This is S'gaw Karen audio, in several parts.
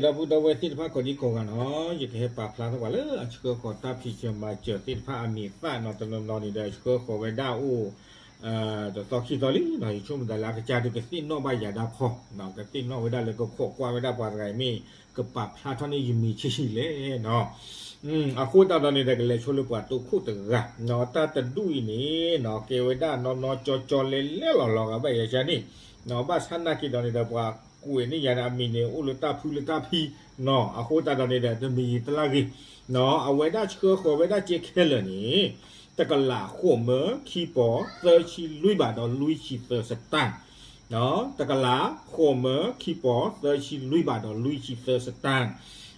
ဒီပုၢ်ဒီဝဲၢ်သ့ၣ်တဖၣ်ကိးဒံကိးဂၤနီၤ, ယကဟဲပာ်ဖျါထီၣ်ပှၤလၢအဆှၢဃီၤတၢ်ဖံးစၢၤမၤစၢၤသ့ၣ်တဖၣ်အမံၤအသၣ်နီၤ, တနီၤနီၤန့ၣ်ဒီးဆှၢဃီၤဝဲဒၣ်အိၣ် တသီခံသီလံနီၤ, ယဆိကမိၣ်သးလၢအကစၢ်ဒုးကသ့ၣ်နီၣ်ဘၣ်ယၤဒၣ်ခီ, ကသ့ၣ်နီၣ်ဝဲဒၣ်လၢကခိးကွၢ်ဝဲဒၣ်ပှၤတဂၤအံၤမ့ၢ်ကပာ်ဖျါထီၣ်န့ၢ်ယမံၤဆံးဆံးလဲၣ်နီၤ. အဃိသတးဒီးန့ၣ်ဒီး ကလဲၤဆိလၢပှၤတိခိၣ်တဂၤနီၤ, တၢ်တဒူၣ်အံၤန့ၣ်နီၤ ကဲဝဲဒၣ်နီၢ်နီၢ်ကၠီကၠီလဲၤလဲၤလီၤလီၤဂာ်ဘၣ်ယၤန့ၣ်နီၤ, ဘၣ်ဆၣ်နာ်က့ဒီးန့ၣ်ဒီး ပှၤကွဲးန့ၢ်ယၤန့ၣ် အမံၤန့ၣ်အိၣ်လၢတၢ်ဖုလၢတၢ်ဖံနီၤ, အဃိသတးဒီးန့ၣ်ဒီး တမံၤယံၤတလၢ်ဂ့ၤနီၤ, အဝဲဒၣ်ဆှၢဃီၤဝဲဒၣ်စ့ခဲလၢာ်န့ၣ် တကလးဃိးမၢခံပီၤ သၢဆံလွံၢ်ဘးဒီးလွံၢ်ဆံသၢစတၢၢ် တကလးဃိးမၢခံပီၤ သၢဆံလွံၢ်ဘးဒီးလွံၢ်ဆံသၢစတၢၢ်,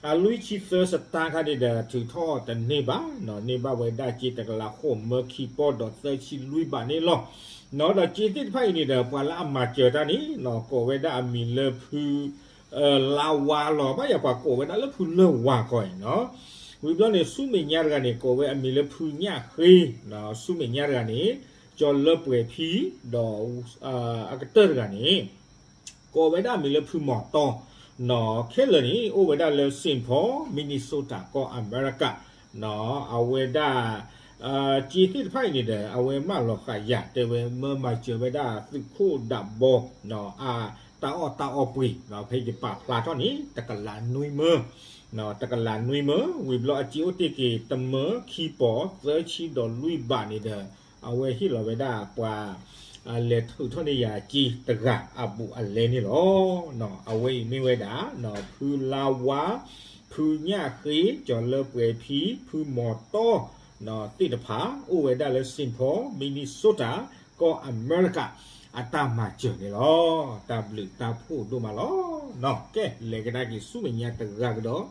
အလွံၢ်ဆံသၢစတၢၢ်ခါန့ၣ်ဒီး ထုးထီၣ်တန့ၢ်ဘၣ်နီၤ, န့ၢ်ဘၣ်ဝဲဒၣ်စ့တကလးဃိးမၢခံပီၤဒီးသၢဆံလွံၢ်ဘးန့ၣ်လီၤ. ဒီးစ့သ့ၣ်တဖၣ်အံၤန့ၣ်ဒီး ပှၤလၢအမၤစၢၤတၢ်န့ၣ်နီၤ ကိးဝဲဒၣ်အမံၤလၢဖု လါဝါလီၤ, ဘၣ်ယၤပှၤကိးဝဲဒၣ်လၢဖုလၢၢ်ဝါခီအံၤနီၤ, ဝံၤဘျီန့ၣ် ဆူမဲာ်ညါတဂၤန့ၣ် ကိးဝဲအမံၤလၢဖုညၣ်ဃ့နီၤ, ဆူမဲာ်ညါတဂၤန့ၣ် ကၠီၤလၢပှဲၤဖံ ဒီး အကတၢၢ်တဂၤန့ၣ် ကိးဝဲဒၣ်အမံၤလၢဖုမီၤတီနီၤ, ခဲလၢာ်န့ၣ် အိၣ်ဝဲဒၣ်လၢ Saint Paul Minnesota ကီၢ်အမဲရကၤနီၤ, အဝဲဒၣ် စ့သ့ၣ်တဖၣ်အံၤန့ၣ်ဒီး အဝဲမၢလီၤဃာ်ယၤ တဲဝဲမၢမၤစၢၤဝဲဒၣ်သုးခိၣ်ဒးဘီ အတၢ်အီၣ်တၢ်အီပှ့ၤနီၤ, ဖဲယပာ်ဖျါထီၣ်န့ၣ် တကလးနွံမၢ တကလးနွံမၢ, ဝံၤဘျီအစ့အိၣ်တ့ၢ်က့ၤ တမၢခံပီၤ သၢဆံဒီးလွံၢ်ဘးန့ၣ်ဒီး အဝဲဟ့ၣ်လီၤဝဲဒၣ်ပှၤ လဲၤထုးထီၣ်န့ၢ်ယၤစ့တဂၤအဘူးအလဲန့ၣ်လီၤ. အဝဲအံၤမ့ၢ်ဝဲဒၣ် ဖုလါဝါ, ဖုညၣ်ဃ့, ကၠီၤလၢပှဲၤဖံ, ဖုမီၤတီ သ့ၣ်တဖၣ် အိၣ်ဝဲဒၣ်လၢ Saint Paul Minnesota ကီၢ်အမဲရကၤ အတၢ်မၤစၢၤန့ၣ်လီၤ. တၢ်ဘျုးတၢ်ဖှိၣ်ဒိၣ်မးလီၤ. ကဲ လဲၤကဒါက့ၤဆူမဲာ်ညါတဂၤကဒီး,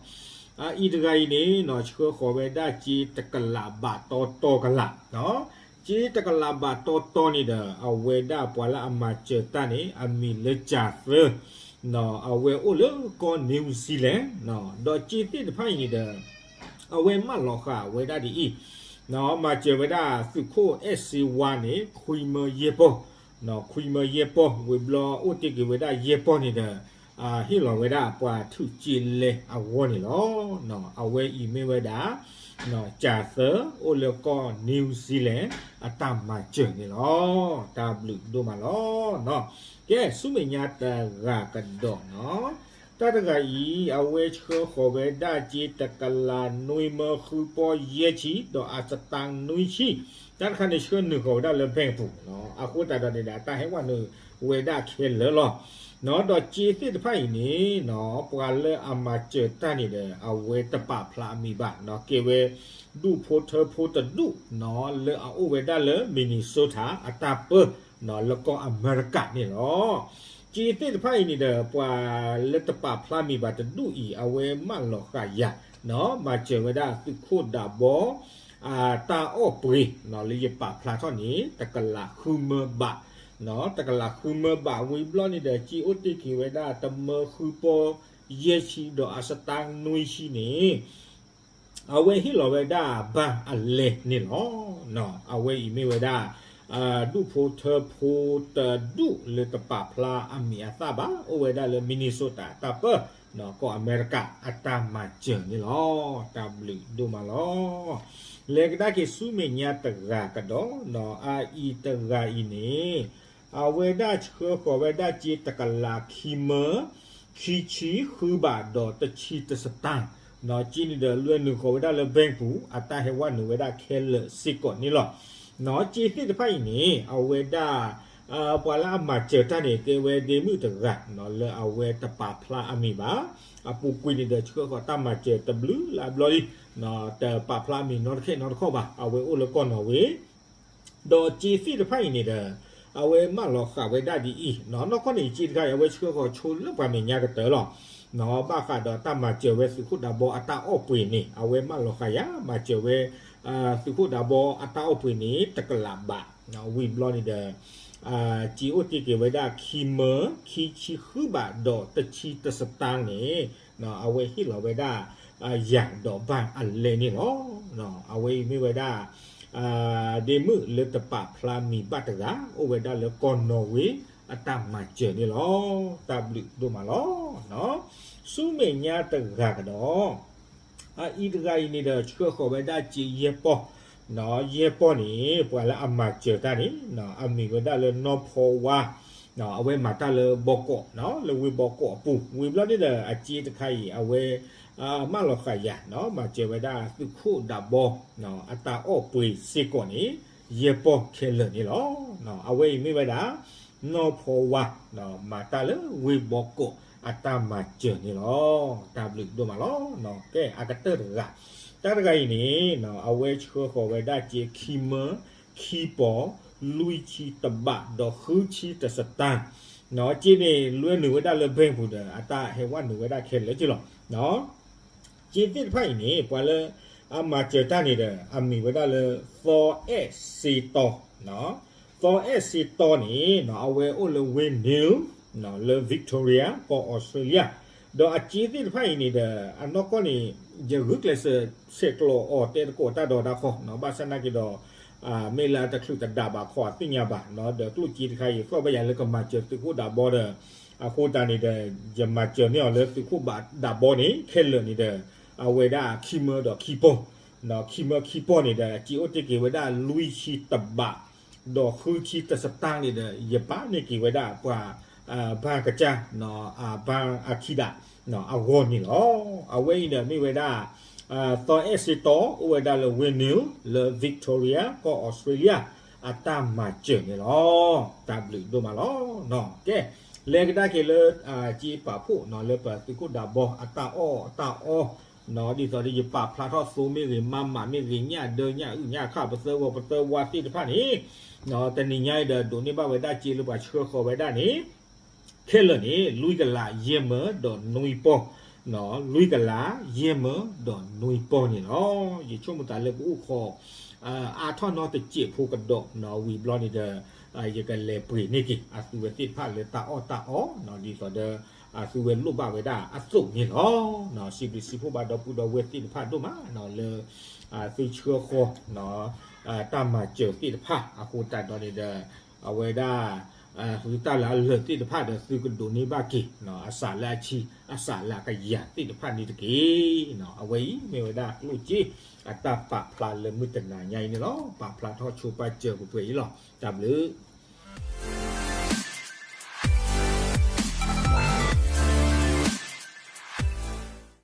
အအံၤတဂၤအံၤန့ၣ်နီၤ ဆှၢဃီၤဝဲဒၣ်စ့တကလးဘးတီတီကလး, စ့တကလးဘးတီတီန့ၣ်ဒီး အဝဲဒၣ်ပှၤလၢအမၤစၢၤတၢ်န့ၣ် အမံၤလၢကၠၤသၢ အဝဲအိၣ်လၢကီၢ် New Zealand ဒီးစ့သ့ၣ်တဖၣ်အံၤန့ၣ်ဒီး အဝဲမၢလီၤဃာ်ဝဲဒၣ်ဒ်အံၤ, မၤစၢၤဝဲဒၣ်သုးခိၣ်အဲၣ်စ့ဝါန့ၣ် ခွံမၢယဲၢ်ပီၢ်, ခွံမၢယဲၢ်ပီၢ် ဝံၤဘျီအိၣ်တ့ၢ်က့ၤဝဲဒၣ်ယဲၢ်ပီၢ်န့ၣ်ဒီး ဟ့ၣ်လီၤဝဲဒၣ်ပှၤထုးစ့လဲအဂီၢ်န့ၣ်လီၤ. အဝဲအံၤမ့ၢ်ဝဲဒၣ် ကၠၤသၢ အိၣ်လၢကီၢ် New Zealand အတၢ်မၤစၢၤန့ၣ်လီၤ. တၢ်ဘျုးဒိၣ်မးလီၤ. ကဲ ဆူမဲာ်ညါတဂၤကဒီးနီၤ, တၢ်တဂၤအံၤ အဝဲဆှၢဃီၤဝဲဒၣ်စ့တကလးနွံမၢဃုပီၢ်ယဲၢ်ဆံ ဒီးအစတၢ်နွံဆံ, တၢ်တခါန့ၣ်ဆှၢနုာ်ဃီၤဝဲဒၣ်လၢ bank ပူၤနီၤ, အဃိသတးဒီးန့ၣ်ဒီး အတၢ်ဟဲဝဲနုာ်ဝဲဒၣ်ခဲလၢာ်လီၤ. ဒီးစ့သ့ၣ်တဖၣ်အံၤန့ၣ်နီၤ ပှၤလၢအမၤစၢၤတၢ်န့ၣ်ဒီး အဝဲတပာ်ဖျါအမံၤဘၣ်နီၤ, ကဲဝဲ ဒူၣ်ဖိထၢဖိတဒူၣ်နီၤ လၢအအိၣ်ဝဲဒၣ်လၢ Minnesota အတၢ်ပၢနီၤ လၢကီၢ်အမဲရကၤန့ၣ်လီၤ. စ့သ့ၣ်တဖၣ်အံၤန့ၣ်ဒီး ပှၤလၢတပာ်ဖျါမံၤဘၣ်တဒူၣ်အံၤ အဝဲမၢလီၤဃာ်ယၤနီၤ, မၤစၢၤဝဲဒၣ်သုးခိၣ်ဒးဘီ အတၢ်အီၣ်ပှ့ၤနီၤ လၢယပာ်ဖျါထီၣ်န့ၣ် တကလးဃုမၢဘးနီၤ, တကလးဃုမၢဘး ဝံၤဘျီန့ၣ်ဒီး စ့အိၣ်တ့ၢ်က့ၤဝဲဒၣ် တမၢဃုပီၢ်ယဲၢ်ဆံ ဒီးအစတၢ်နွံဆံန့ၣ် အဝဲဟ့ၣ်လီၤဝဲဒၣ် bank အလဲန့ၣ်လီၤ. အဝဲအံၤမ့ၢ်ဝဲဒၣ် ဒူၣ်ဖိထၢဖိတဒူၣ်လၢတပာ်ဖျါအမံၤအသၣ်ဘၣ်, အိၣ်ဝဲဒၣ်လၢ Minnesota တၢ်ပၢနီၤ ကီၢ်အမဲရကၤအတၢ်မၤစၢၤန့ၣ်လီၤ. တၢ်ဘျုးဒိၣ်မးလီၤ. လဲၤကဒါက့ၤဆူမဲာ်ညါတဂၤကဒီးနီၤ, အအံၤတဂၤအံၤန့ၣ် အဝဲဒၣ်ဆှၢဃီၤဝဲဒၣ်စ့တကလးခံမၢ ခံဆံဃုဘးဒီးတဆံတစတၢ်နီၤ, စ့န့ၣ်ဒီးလွဲနုာ်ဃီၤဝဲဒၣ်လၢ bank ပူၤ အတၢ်ဟဲဝဲနုာ်ဝဲဒၣ်ခဲလၢာ်စ့ၢ်ကီးန့ၣ်လီၤ. နီၤ စ့သ့ၣ်တဖၣ်အံၤန့ၣ် အဝဲဒၣ် ပှၤလၢအမၤစၢၤတၢ်န့ၣ် ကဲဝဲဒ့မုၣ်တဂၤနီၤ လၢအဝဲတပာ်ဖျါအမံၤဘၣ်, အပူၤကွံာ်န့ၣ်ဒီးဆှၢဃီၤတၢ်မၤစၢၤတဘျုးလၢအဘျီလံ, တပာ်ဖျါအမံၤနီတခဲနီတခီၣ်ဘၣ်, အဝဲအိၣ်လၢကီၢ်နီၣ်ဝ့ ဒီးစ့သ့ၣ်တဖၣ်အံၤန့ၣ်ဒီး အဝဲမၢလီၤဃာ်ဝဲဒၣ်ဒ်အံၤနီၤ, နီၢ်ကီၢ်န့ၣ် စ့တခါအံၤ အဝဲဆှၢဃီၤဆိလၢပှၤမဲာ်ညါကတၢၢ်လီၤ. ဘၣ်ဃးဒီးတၢ်မၤစၢၤဝဲသုးခိၣ်ဒးဘီအတၢ်အီၣ်ပှ့ၤန့ၣ် အဝဲမၢလီၤဃာ်ယၤ မၤစၢၤဝဲ သုးခိၣ်ဒးဘီအတၢ်အီၣ်ပှ့ၤန့ၣ် တကလးဘး, ဝံၤဘျီန့ၣ်ဒီး စ့အိၣ်တ့ၢ်က့ၤဝဲဒၣ်ခံမၢ ခံဆံဃုဘးဒီးတဆံတစတၢ်န့ၣ် အဝဲဟ့ၣ်လီၤဝဲဒၣ် ယၤဒီး bank အလဲန့ၣ်လီၤ. အဝဲအံၤမ့ၢ်ဝဲဒၣ် ဒ့မုၣ်လၢတပာ်ဖျါမံၤဘၣ်တဂၤ အိၣ်ဝဲဒၣ်လၢကီၢ်နီၣ်ဝ့ အတၢ်မၤစၢၤန့ၣ်လီၤ. တၢ်ဘျုးဒိၣ်မးလီၤ. ဆူမဲာ်ညါတဂၤကဒီး, အအံၤတဂၤအံၤန့ၣ်ဒီး ဆှၢဃီၤဝဲဒၣ်စ့ယဲၢ်ပီၢ်, ယဲၢ်ပီၢ်န့ၣ် ပှၤလၢအမၤစၢၤတၢ်န့ၣ် အမ့ၢ်ဝဲဒၣ်လၢနီၢ်ဖီဝါ, အဝဲမၤတၢ်လၢဘီကီး, လၢဝ့ၢ်ဘီကီးအပူၤ, ဝံၤဘျီန့ၣ်ဒီး အစ့တခါအံၤ အဝဲ မၢလီၤဃာ်ယၤ မၤစၢၤဝဲဒၣ်သုးခိၣ်ဒးဘီ အတၢ်အီၣ်ပှ့ၤစ့ၢ်ကီးန့ၣ် ယဲၢ်ပီၢ်ခဲလၢာ်န့ၣ်လီၤ. အဝဲအံၤမ့ၢ်ဝဲဒၣ် နီၢ်ဖီဝါ မၤတၢ်လၢဝ့ၢ်ဘီကီးအတၢ်မၤစၢၤန့ၣ်လီၤ. တၢ်ဘျုးဒိၣ်မးလီၤ. ကဲ အကတၢၢ်တဂၤ, တၢ်တဂၤအံၤန့ၣ် အဝဲဆှၢဃီၤဝဲဒၣ်စ့ခံမၢ ခံပီၢ် လွံၢ်ဆံတဘး ဒီးဃုဆံတစတၢ်, စ့န့ၣ် လွဲနုာ်ဝဲဒၣ်လၢ bank ပူၤဒီး အတၢ်ဟဲဝဲနုာ်ဝဲဒၣ်ခဲလၢာ်က့လီၤ. စ့သ့ၣ်တဖၣ်အံၤန့ၣ် ပှၤလၢအမၤစၢၤတၢ်န့ၣ်ဒီး အမ့ၢ်ဝဲဒၣ်လၢ သီအဲၣ်စ့တီ, သီအဲၣ်စ့တီန့ၣ် အဝဲအိၣ်လၢဝ့ၢ် New လၢ Victoria ကီၢ် Australia, ဒီးအစ့သ့ၣ်တဖၣ်အံၤန့ၣ်ဒီး အနီၢ်ကီၢ်န့ၣ် ယဂုာ်ကျဲးစၢးဆဲးကျိးအီၤတဲသကိးတၢ်ဒီးတၢ်ခီ, ဘၣ်ဆၣ်နာ်က့ဒီး မ့ၢ်လၢအတချုးတဒးဘၣ်ခီအသ့ၣ်ညါဘၣ်, ဒီးကျိၣ်စ့တခါအံၤ သီၣ်ဘၣ်ယၤလၢကမၤစၢၤသုးခိၣ်ဒးဘီဒီး အဃိသတးန့ၣ်ဒီး ယမၤစၢၤန့ၢ်အီၤလၢသုးခိၣ်ဒးဘီန့ၣ် ခဲလၢာ်န့ၣ်ဒီး အဝဲဒၣ်ခံမၢဒီးခံပီၢ်, ခံမၢခံပီၢ်န့ၣ်ဒီး စ့အိၣ်တ့ၢ်က့ၤဝဲဒၣ်လွံၢ်ဆံတဘး ဒီးဃုဆံတစတၢ်န့ၣ်ဒီး ယပာ်န့ၢ်က့ၤဝဲဒၣ်ပှၤ ဘၣ်ကစၢ် ဘၣ်အခံဒး အဂီၢ်န့ၣ်လီၤ. အဝဲအံၤဒီးမ့ၢ်ဝဲဒၣ် သီအဲၣ်စ့တီ အိၣ်ဝဲဒၣ်လၢဝ့ၢ် New လၢ Victoria ကီၢ် Australia အတၢ်မၤစၢၤန့ၣ်လီၤ. တၢ်ဘျုးဒိၣ်မးလီၤ. ကဲ လဲၤကဒါက့ၤလၢ စ့ပာ်ဖှိၣ်လၢပသုးခိၣ်ဒးဘီ အတၢ်အီၣ်တၢ်အီ ဒ်သိးဒီးယပာ်ဖျါထီၣ်သိမ့ၢ်ဂ့ၤ မၤမးမ့ၢ်ဂ့ၤ ညၣ်ဒၢညၣ်အုၣ်ညၣ်ခၣ် ပသၢဂီၤပသၢဝါသ့ၣ်တဖၣ်န့ၣ် တနံၤညါအံၤဒီး ဒိးန့ၢ်ဘၣ်ဝဲဒၣ်စ့လၢပှၤဆှၢဃီၤဝဲဒၣ်န့ၣ် ခဲလၢာ်န့ၣ် လွံၢ်ကလးယဲၢ်မၢဒီးနွံပီၢ်, လွံၢ်ကလးယဲၢ်မၢဒီးနွံပီၢ်န့ၣ်လီၤ. ယဆိကမိၣ်သးလၢပအိၣ်ခိး အါထီၣ်နီတစဲးဖိကဒီး ဝံၤဘျီန့ၣ်ဒီး ယကလဲၤပှ့ၤန့ၢ်က့ၤ အသုဝဲသ့ၣ်တဖၣ်လၢတၢ်အီၣ်တၢ်အီ ဒ်သိးဒီး အသုဝဲလိၣ်ဘၣ်ဝဲဒၣ်အသိးန့ၣ်လီၤ. စံးဘျုးစံးဖှိၣ်ဘၣ်ဒီပုၢ်ဒီဝဲၢ်သ့ၣ်တဖၣ်ဒိၣ်မးလၢ သုဆှၢဃီၤ တၢ်မၤစၢၤသ့ၣ်တဖၣ်အဃိသတးဒီးန့ၣ်ဒီး အဝဲဒၣ် သုတၢ်လၢအလၢာ်သ့ၣ်တဖၣ်ဒီး သုကဒိးန့ၢ်ဘၣ်က့ၤ အစးလၢအဆံ အစးလၢအကယၤသ့ၣ်တဖၣ်န့ၣ်တက့ၢ်. အဝဲအံၤမ့ၢ်ဝဲဒၣ်ကျိၣ်စ့ အတၢ်ပာ်ဖျါလၢမုၢ်တနၤညါအံၤန့ၣ်လီၤ. ပာ်ဖျါထီၣ်ဆိပာ်စၢၤပှဲၤပှဲၤအံၤလီၤ. တၢ်ဘျုး